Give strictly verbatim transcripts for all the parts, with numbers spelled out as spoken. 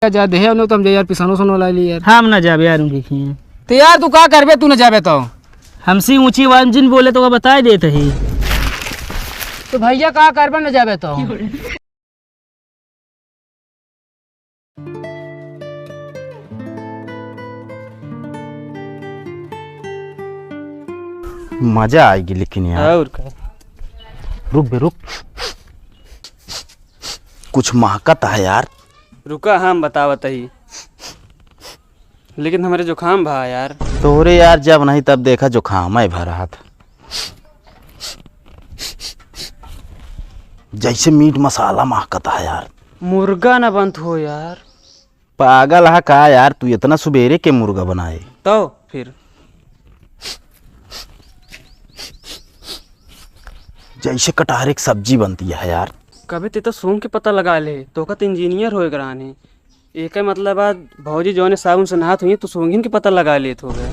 जा देहे, उन्हें तो हम जाए यार, पिसानो सोनो ला ली यार। हम ना जाबे यार उनके खियाँ। तो यार तू का करबे, तू ना जाबे तो? हमसे ऊँची आवाज में जिन बोले तो का बताए देत ही। तो भैया का करबे ना जाबे तो? मजा आएगी लेकिन यार। और का? रुक बे, रुक। कुछ महकत है यार। रुका, हम बतावत ही। लेकिन हमरे जुकाम भा यार। तोहरे यार, जब नहीं तब देखा जुकाम है भरा हाथ। जैसे मीट मसाला महकत है यार। मुर्गा ना बनत हो यार। पागल है का यार, तू इतना सुबेरे के मुर्गा बनाए? तो फिर? जैसे कटहरे की सब्जी बनती है यार। कबे ते तो सूंघ के पता लगा ले, तोका तो इंजीनियर होए के रहन है। एके मतलब आज भौजी जौने साबुन से नहात हुई, तू सूंघिन के पता लगा लेत होगा।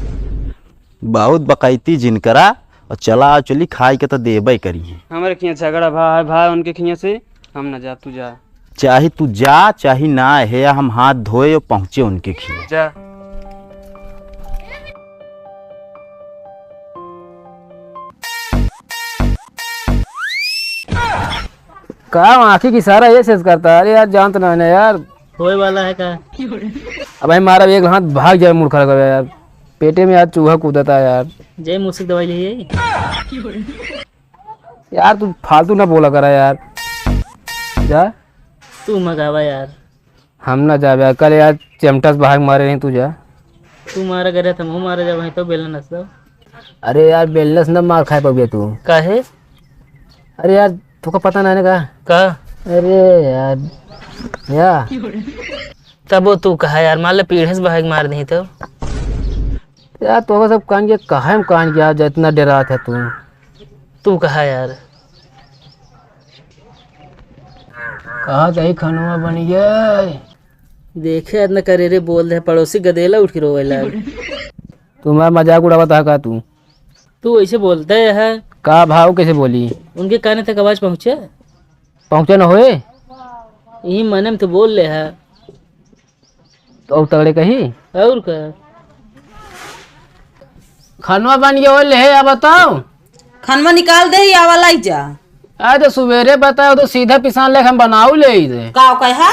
बहुत बकैती जिन करा, और चला चली खाए के तो देबे करी है। हमरे खियाँ झगड़ा भा है, भा उनके खियाँ से, हम ना जा, तू जा। चाहे तू जा, चाहे ना, है हम हाथ धोए और पहुँचे उनके खियाँ। जा। का आँखी की इशारा ये सेज करता है? अरे यार, जानत ना है ना यार। होए वाला है का? अब भाई मारा एक हाथ भाग जाए, मूड़ खड़ा कर यार। पेटे में यार चूहा कूदता है यार। जय मूसिक दवाई लिए। यार तू फालतू ना बोला करा यार। जा। तू मगावा यार। हम ना जाबे यार, कल यार चमटस बहाग मारे रही, तू जा। तू मारा करे त हमहू मारा जाबे, तो बेलन नस दो। अरे यार, बेलन नस ना मार खाए पबे तू। काहे? अरे यार, तोका पता ना है ना का? का? अरे यार, या। तब वो तू कहा यार, मान ले पीढ़े से बहाग मार दही तो। यार, तोका सब कान के कहा हम कान के यार, जितना डरात है तू। तू कहा यार। कहा कहीं खनवा बन गया। देखे इतना करे रे, बोल दे, पड़ोसी गदेला उठ के रोवे लाग। तुम्हारा मजाक उड़ावत है का तू? तू ऐसे बोलता है। का भाव कैसे बोली? उनके काने तक आवाज पहुँचे? पहुँचे न होए? यही मने में तो बोल ले है। तो और तगड़े कही? और का? खनवा बन गया, ले है, अब बताओ। खनवा निकाल दे ही, आवा लाई जा। अरे तो सुबेरे बताओ तो सीधा पिसान लेके हम बनाऊ ले ही दे। का कहा?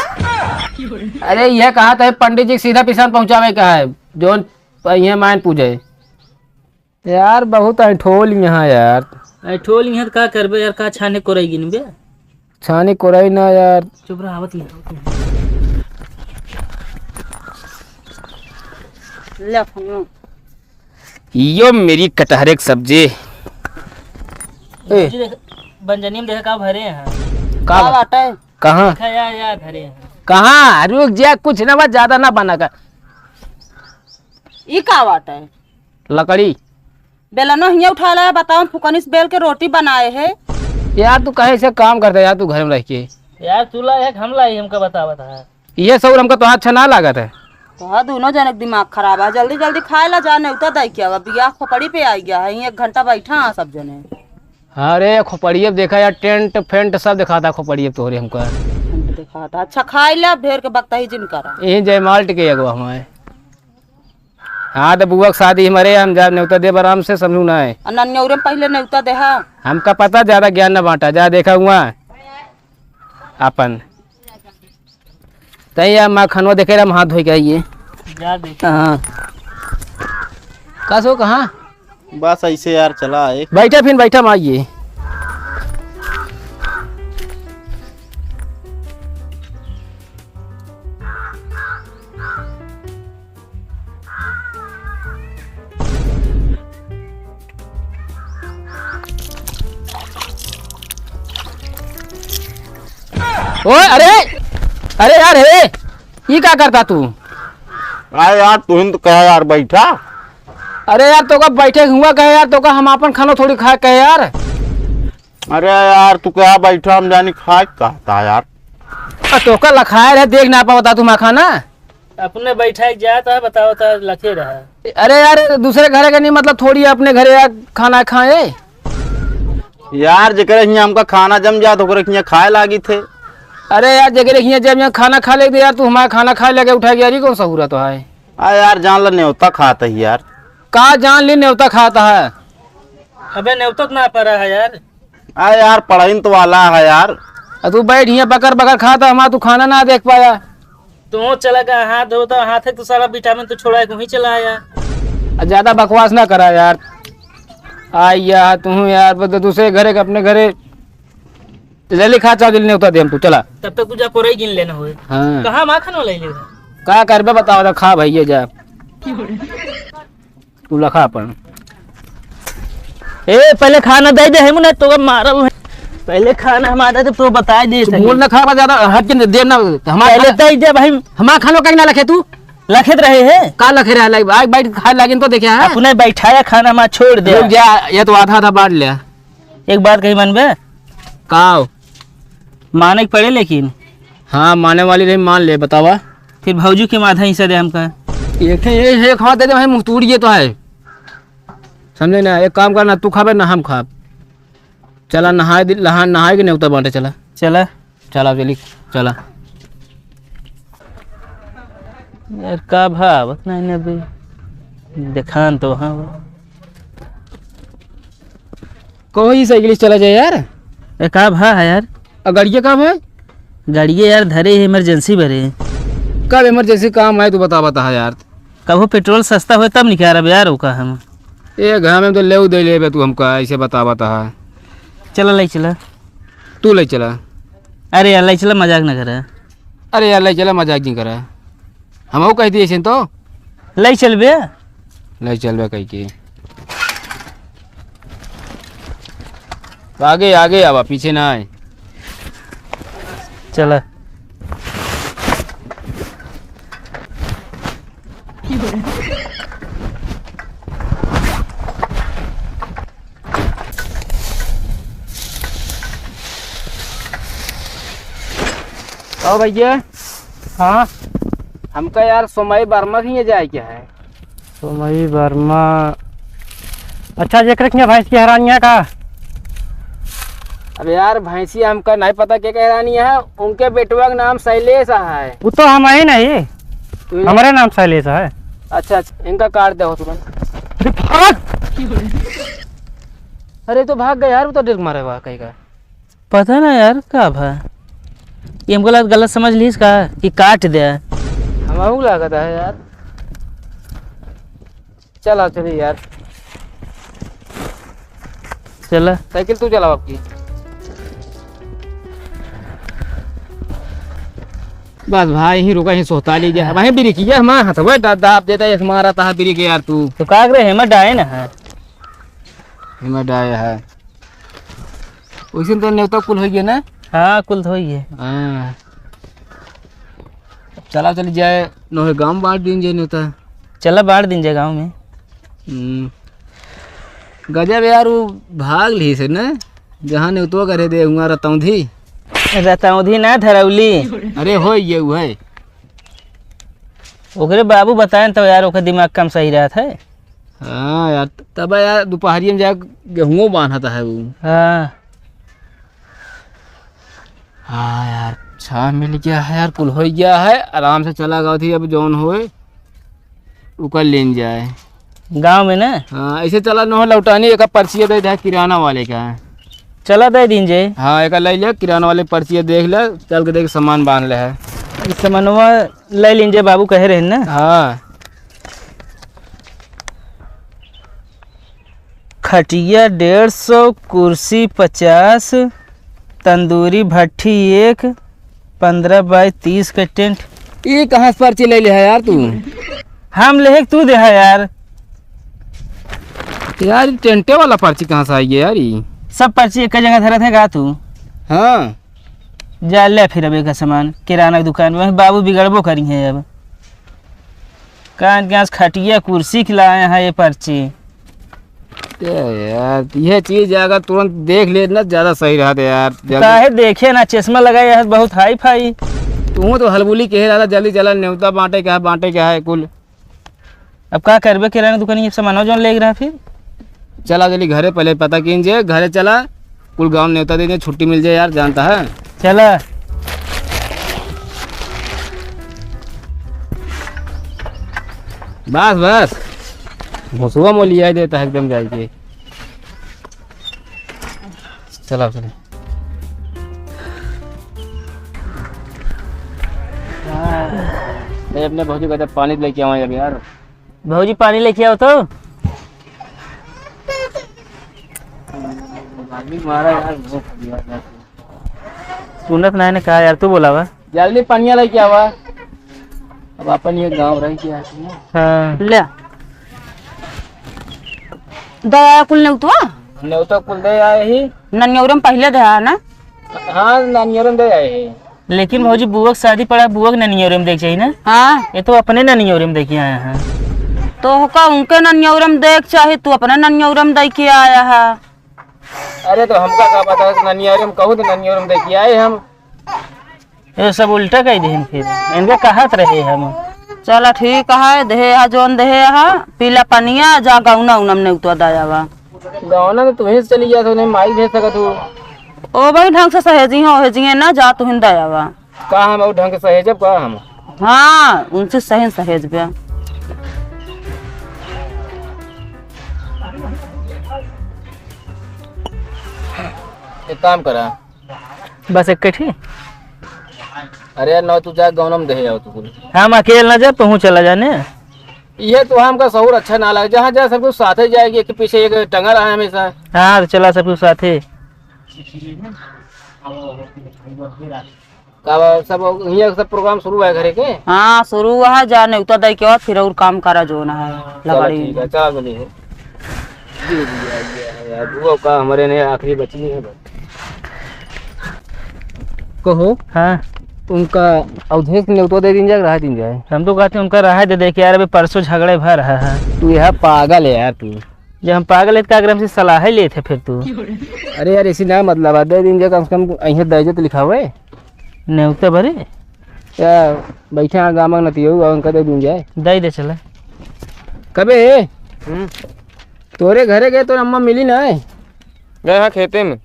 अरे यह कहा था पंडित जी के सीधा पिसान पहुँचावे का है, जोन ये मायन पूजे। यार, बहुत ऐंठोल यहाँ यार। ऐंठोल यहाँ तो का करबे यार, का छाने कोरई गिनबे? छाने कोरई ना यार। चुप रह, आवत ही, आवत ही। ले, फोन। यो मेरी कटहरे की सब्जी। ए। जी देख, बंजनी में देखा का भरे हैं। का का बा-, बाटे? कहाँ? देखा यार, यार भरे हैं। कहाँ? रुक जा, कुछ ना बा, ज्यादा ना बना का। ई का बाटे? लकड़ी। बेलनो हियाँ उठा लाया, बताओ, फुकनी से बेल के रोटी बनाए है। यार, तू कहे से काम करता है यार, तू घर में रह के। यार, तू ला एक, हम लाई, हमका बतावत है। ये सौर हमका तो अच्छा ना लागत है। तो हाँ, दोनों जने के दिमाग खराब है। जल्दी जल्दी खाए ला, जा नेवता दे के आवा, बियाह खोपड़ी पे आई गया है, एक घंटा बैठा है सब जने। अरे, खोपड़िए पे देखा यार, टेंट फेंट सब दिखाता खोपड़िए पे तोहरे हमका। दिखाता, अच्छा खाए ला, ढेर के बकता ही जिन करा। यही जयमाल टिके एगो हमारे। हाँ, तो बुआ के शादी हमारे, हम जा नेवता देब आराम से, समझू ना है। आ नन्यौरे में पहिले नेवता देहा। हमका पता, ज्यादा ज्ञान ना बांटा, जा देखा हुआ अपन। तई या माँ खनवा देखे रहे, हम हाथ धोई के आइए। जा देख। हाँ। का सो कहाँ? बस ऐसे यार चला आए। बैठा फिर बैठा, हम आइए। ओए, अरे, अरे यार, हे, ई का करता तू? अरे यार, तू ही तो कहा यार, बैठा। अरे यार, तोका बैठे हुआ कहे यार, तोका हम आपन खाना थोड़ी खाए कहे यार। अरे यार, तू कहा बैठा, हम जानी खाए कहता यार। आ, तोका लखाए रहे, देख ना पावता तू मा खाना। अपने बैठा के जात है, बताओ तो लखे रहा। अरे यार, दूसरे घरे के नहीं, मतलब थोड़ी अपने घरे यार खाना खाए। यार, जेकरे हियाँ हमका खाना जम जात, ओकरे हियाँ खाए लागी थे। अरे यार, जेकरे हियाँ जब यहाँ खाना खा लेते यार, तू हमारा खाना खाए लगे उठा गया, अरे कौन सा हुआ तो है? आ यार, जान ला नेवता खात है यार। का जान ली नेवता खाता है? अबे नेवता तो ना पड़ा है यार। आ यार, पढ़ाई तो वाला है यार। आ तू बैठ हियाँ बकर बकर खाता, हमारा तू खाना ना देख पाया। तू चला गया हाथ धोता, हाथ है तो सारा विटामिन तो छोड़ा है, तू ही चला आया। आ ज्यादा बकवास ना करा यार। आ यार, तू यार, बस दूसरे घरे के अपने घरे तो जल्दी खा, चाव जल्दी नेवता दे हम तू, चला। तब तक तू जा कोरई गिन लेना होए। हाँ। कहाँ माखन वाला ही ले रहा? का करबे बताओ, तो खा भैया जा। तू लखा अपन। ए, पहले खाना दे दे, हम ना तो मारब है। पहले खाना हमारा दे, तो बता दे तू सही। बोल ना, खा ज्यादा हट के दे ना, हमारा पहले खाना दे दे भाई। हमारा खानो का ना लखे तू? लखत रहे है। का लखे रहा, लाइक, आग बैठ खा लागिन तो देखे, हाँ? अपने बैठाया खाना हमारा छोड़ दे। रुक जा, ये तो आधा आधा बांट ले। एक बात कही मनबे? काव? माने के पड़े लेकिन। हाँ, माने वाली रही, मान ले, बतावा। फिर भौजी के माथा हिस्सा दे हमका। एक है, ये, ये खावा दे दे भाई, मुँह तोड़िए तो है। समझे ना, एक काम करना, तू खाबे ना हम खाब। चला नहाए दि-, नहा, नहाए के नेवता बांटे, चला। चला। चला, चली, चला। यार, का भावत नहीं ने बे? देखान तो हाँ। कहो, ई साइकिल से चला जाए यार। ए, का भा है यार? आ, गाड़िया का भा? गाड़िया यार धरे है, इमरजेंसी भरे। कब इमरजेंसी काम आए, तू बता, बता यार। कबो पेट्रोल सस्ता होए, तब निकालब यार, ओका हम। ए, घर में तो लेउ दे लेबे तू हमका, ऐसे बता, बता। चला, ले चला। तू ले चला। अरे यार, ले चला, मजाक ना करे। अरे यार, ले चला, मजाक नहीं करे। हमहू कह दिए ऐसे तो। ले चलबे। ले चलबे कह के। तो आगे, आगे आवा, पीछे ना आए। चला। ओ भैया। हाँ। हमका यार सोमई वर्मा के हियाँ जाए के है। सोमई वर्मा। अच्छा, जेकरे के हियाँ भैंस के हरानिया का? अब यार, भैंसिया हमका नहीं पता के के हरानिया है, उनके बेटवा के नाम शैलेश है। वो तो हम ही नहीं, तू ही हमरे नाम शैलेश है। अच्छा, अच्छा, इनका काट दे तुरंत। अरे भाग! अरे, तो भाग गए यार, वो तो डेग मारे बा कहीं का। पता ना यार, का भा? ये हमको लगा गलत समझ लीस का कि काट दे? हमहू लागत है यार। चला, चली यार। चला। साइकिल तू चलाओ आपकी। बस भाई, ही रुका, ही सोता ली गया। वहीं ब्रेक किया, हमारा हाथ, वह दा-, दाब देता है, हमारा तहा ब्रेक यार तू। तो का करे, हेमा डाए ना है। हेमा डाए है। वैसे तो नेवता कुल होइए ना? हाँ, कुल तो होइए। हाँ। चला चली जाए, नोहे गाँव बाँट दीन जाए नेवता। चला बाँट दीन जाए गाँव में। हम्म। गजब यार, वो भाग ली से ना, जहाँ नेवतो करे दे हुआ रतौंधी। रतौंधी ना, धरौली। अरे हो ये वो है। ओकरे बाबू बताएन तो यार, ओकर दिमाग कम सही रहत है। हाँ यार, तब यार दोपहरिया में जाके गेहूं बांधता है वो। हाँ। हाँ यार, छाह मिल गया है यार, कुल हो गया है, आराम से चला गया थी, अब जौन होए, उ कर लेन जाए। गाँव में ना? हाँ, ऐसे चला न हो लौटानी, एक पर्चिया दे दे किराना वाले का। चला दे दीन जे। हाँ, एक ले ले, किराना वाले पर्चिया देख ले, चल के देख सामान बांध ले है। इस सामानवा ले लीन जे, बाबू कहे रहे ना। हाँ। खटिया डेढ़ सौ, कुर्सी पचास, तंदूरी भट्ठी एक, पन्द्रह बाई तीस के टेंट। ई कहाँ से पर्ची ले ले है यार तू? हम लेहे के तू दे है यार। यार, ई टेंटे वाला पर्ची कहाँ से आई है यार ई? सब पर्ची एक जगह धरत है का तू? हाँ। जा ले फिर अब एक सामान किराना की दुकान में, बाबू बिगड़बो करी है अब। कान के आस खटिया कुर्सी खिलाए हैं ये पर्ची। ते यार, यह चीज अगर तुरंत देख ले ना, ज्यादा सही रहत यार। जल्दी काहे देखे ना, चश्मा लगाए है, बहुत हाई फाई। तू तो हलबुली कहे रहता, जल्दी चला, नेवता बांटे के है, बांटे के है कुल। अब का करबे, किराना दुकान ये सामान जौन ले रहा फिर? चला जल्दी घरे, पहले पता कीन जे, घरे चला, कुल गाँव नेवता दे दे, छुट्टी मिल जाए यार, जानता है। चला। बस, बस। भुसुआ मोलिया देता है एकदम जाइके। चला, चला। ए, अपने भौजी का पानी लेके आवा यार। भौजी, पानी लेके आओ तो। आदमी मारा यार, भूख लगी यार। सुनत नाही ने कहा यार, तू बोलावा। जल्दी पनिया लेके आवा। अब अपन ये गाँव रह गया है ना। हाँ। ले। दया कुल नेउतवा? नेउता कुल दे आए ही। ननियौरम पहिले दे आया ना? हाँ, ननियौरम दे आए ही। लेकिन भौजी, बुआ के शादी पड़ा, बुआ के ननियौरम देख चाहिए ना? हाँ। ये तो अपने ननियौरम देख के आया है। तो का उनके ननियौरम देख चाहे, तू अपने ननियौरम देख के आया है? अरे तो हमका का पता, ननियौरम कहू तो ननियौरम देख के आए हम। ये सब उल्टा कह देहन फिर, इनका कहत रहे हम। चला ठीक है, देहे हा जौन देहे हा, पीला पनिया, जा गौना उनम नेउतवा दयावा। गौना तो तुहीं से चली जात हो, नहीं माई भेज सकत हो। ओ भाई, ढंग से सहेजी हो, ओहेजी है ना, जा तुहिन दयावा। का हम और ढंग से सहेजब का हम? हाँ, उनसे सही सहेज बे। एक काम करा, बस एक ठी। अरे यार, ना तू जा, गौनम देहे आओ तू कुल। हम अकेल ना जा, तू चला जाने। ये तो हमका सहूर अच्छा ना लगे, जहाँ जा सब कुछ साथे जाएगी, एक के पीछे एक टंगा रहा है हमेशा। हाँ, तो चला सब कुछ साथे। का बा, सब हियाँ सब प्रोग्राम शुरू है घरे के? हाँ, शुरू हुआ है, जा नेउता दे के बाद फिर और काम करा जो ना है, चला लकड़ी। ठीक है, चला जल्दी हो। जी, जी, आ गया है यार, वो का हमारे ने आखिरी बची है बस। कहो। हाँ। उनका अवधेश के नेउता दे दीन जाए, रहा दीन जाए। हम तो कहते हैं उनका रहा दे दे के यार, अभी परसों झगड़े भर रहा है। तू यह पागल है यार तू। जब हम पागल है तो का हमसे सलाह लेते फिर तू? अरे यार, ऐसी ना मतलब है, दे दीन जाए कम से कम, यहीं दे जो तो लिखावे। नेउता भरे? या बैठे यहाँ गामक नतियो, उनका दे दीन जाए। दे दे चला। कबे? हम्म। तोरे घरे गए, तोरे अम्मा मिली ना है? गए हाँ खेते में।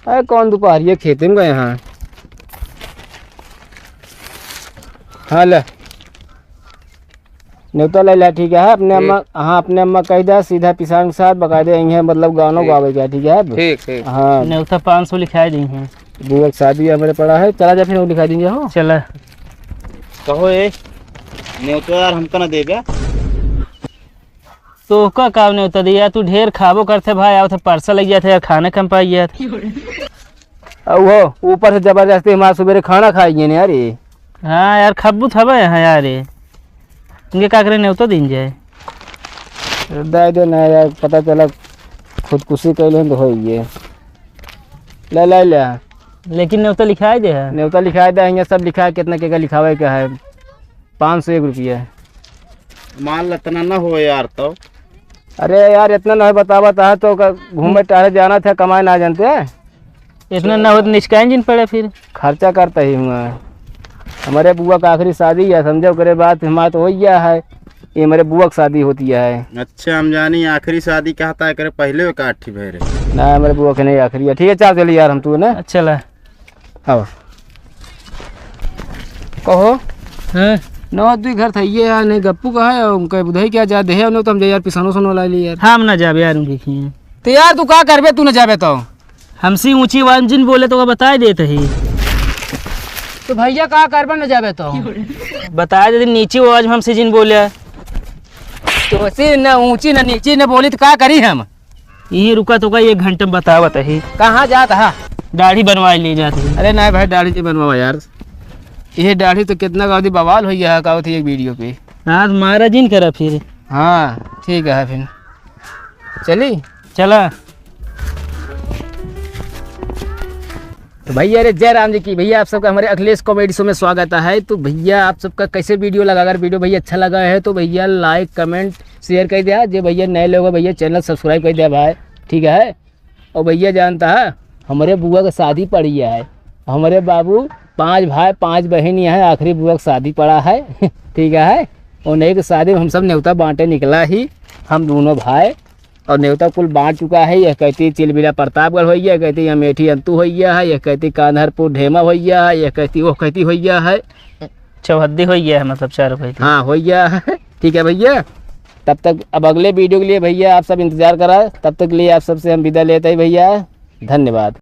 अरे कौन दोपहरिया खेते में गए हाँ? हाँ ले। नेउता ले ला, ठीक है, अपने ठीक। अम्मा, हाँ, अपने अम्मा कह दे, सीधा पिसान के साथ बकायदे यहीं है, मतलब गानो ठीक। गावे का, ठीक है? ठीक, ठीक। हाँ। नेउता पाँच सौ लिखाए दी हैं। बुआ के शादी हमारे पड़ा है, चला जा फिर वो लिखा दीजिए हो। चला। कहो ए, नेउता यार हमका ना देबे। तो का काम नेउता दिया, तू ढेर खाबो करते भाई, आवत परसा लग जाते यार, खाना कम पाई जात। अब वो ऊपर से जबरदस्ती हमारे सुबेरे खाना खाई गए ने यार ये। हाँ यार, खब्बू थबे यहाँ यार ये। इनके का करे, नेउता दीन जाए। दे दे ना यार, पता चला खुदकुशी कैले हैं तो हो ही गए। ले, ले, ले। लेकिन नेउता लिखाई दे है। नेउता लिखाई दे, यहाँ सब लिखा है, कितना के का लिखावे का है। पाँच सौ एक रुपया। माल इतना ना हो यार तो। अरे यार, इतना ना हो, बतावा ता तो का घूमे टहरे जाना था, कमाए ना जानते हैं। इतना ना हो तो निचकाइन जिन पड़े फिर। खर्चा करता ही हुआ। हमारे बुआ का आखिरी शादी है, समझो, करे बात हमारा तो हो गया है। ये हमारे बुआ की शादी होती है। अच्छा, हम जानी आखिरी शादी कहता है, करे पहले वो काठी भय रहे। ना, हमारे बुआ के नहीं आखिरी है। ठीक है, चल चलिए यार, हम तू ना। अच्छा ला। हाँ। कहो। हाँ। नौ दुई घर था ये यार, नहीं गप्पू का है, उनका बुधाई क्या जा देहे, उन्हें तो हम जा यार पिसानो सोनो ला ली यार। हम ना जाबे यार उनके खिए। तो यार तू का करबे, तू ना जाबे तो? हमसे ऊंची आवाज में जिन बोले तो का बताए देते ही। तो भैया का करबे ना जाबे तो? बताए देते नीची आवाज में हमसे जिन बोले। तो से ना ऊंची ना नीची ना बोली तो का करी हम? यहीं रुका तो का एक घंटे में बतावत ही। कहाँ जात हा? दाढ़ी बनवाए ले जात ही। अरे नहीं भाई, दाढ़ी नहीं बनवावा यार। ये दाढ़ी तो कितना का होती बवाल हो गया है, का होती एक वीडियो पे। हाँ, तो मारा जिन करा फिर। हाँ, ठीक है फिर। चली? चला। तो भैया, अरे जय राम जी की। भैया, आप सबका हमारे अखिलेश कॉमेडी शो में स्वागत है। तो भैया, आप सबका कैसे वीडियो लगा? अगर वीडियो भैया अच्छा लगा है तो भैया लाइक, कमेंट, शेयर कर दिया। जे भैया नए लोग हैं, भैया चैनल सब्सक्राइब कर दिया भाई, ठीक है। और भैया जानता है, हमारे बुआ का शादी पड़ी है, हमारे बाबू पांच भाई पांच बहन यहाँ है, आखिरी बुआ का शादी पड़ा है, ठीक है। और नई की शादी में हम सब नेवता बांटे निकला ही, हम दोनों भाई, और नेवता कुल बांट चुका है। यह कहती चिलबिला प्रतापगढ़ होइया, यह कहती अमेठी अंतु होइया है, यह कहती कान्हरपुर ढेमा होइया है, यह कहती ओह कहती होइया है। चौहद्दी होइया है, मतलब चारों कहती। हाँ, होइया है। ठीक है भैया, तब तक अब अगले video के लिए भैया आप सब इंतजार करा। तब तक के लिए आप सबसे हम विदा लेते हैं भैया, धन्यवाद।